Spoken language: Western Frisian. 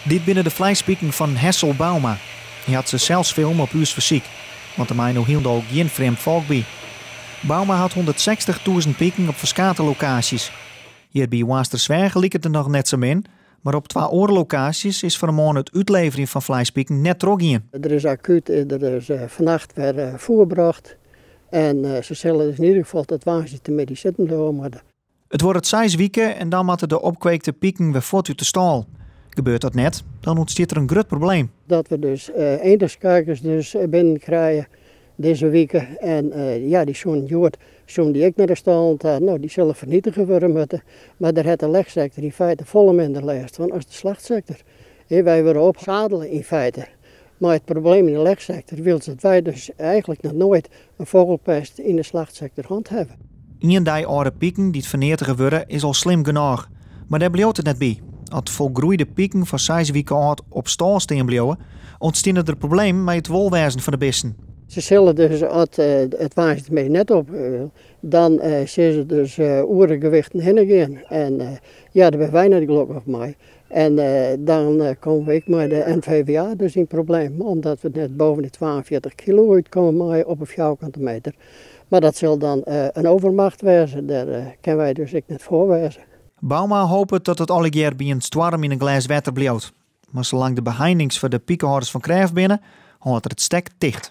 Dit binne de fleispiken fan Hessel Bouma. Hy hat se sels filme op ús fersyk, want der mei no hielendal gjin frjemd folk by. Bouma hat 160.000 piken op ferskate lokaasjes. Hjir by Hoarnstersweach liket it noch net sa min, mar op twa oare lokaasjes is foar in moanne it útleverjen fan fleispiken net trochgien. Der is akút, der is fannacht wer foer brocht en se sille dus yn ieder gefal tot woansdeitemiddei sitten bliuwe moatte. It duorret seis wike en dan moatte de opkweekte piken wer fuort út de stâl. Gebeurt dat net, dan ûntstiet der in grut probleem. Dat we dus eendekskakers dus binnen krije dizze wike en ja, dy soenen hjoed soenen dy ek nei de stâlen ta. No, dy sille fernietige wurde moatte. Mar dêr hat de lechsektor yn feite folle minder lêst fan as de slachtsektor. Wy wurde opsadele yn feite mei it probleem yn de lechsektor, wylst dat wy dus eigentlik noch noait in vogelpest yn de slachtsektor hân hawwe. Ien dei âlde piken dy't ferneatige wurde is al slim genôch. Mar dêr bliuwt it net by. As folgroeide piken fan seis wike âld op stâl stean bliuwe, ûntsteane der problemen mei it wolwêzen fan de bisten. Se sille dus, as it woansdeitemiddei net op wil, dan sille se dus oer de gewichten hinne gean. En ja, dêr binne wy net gelokkich mei. En dan komme we ek mei de NVWA dus yn problemen, omdat we net boven de 42 kilo útkomme meie op in fjouwerkante meter. Mar dat sil dan in overmacht wêze, dêr kinne wy dus ek net foar wêze. Bouma hopet dat it allegear by in stoarm yn in glês wetter bliuwt. Mar salang't de beheinings foar de pikehâlders fan krêft binne, hâldt er it stek ticht.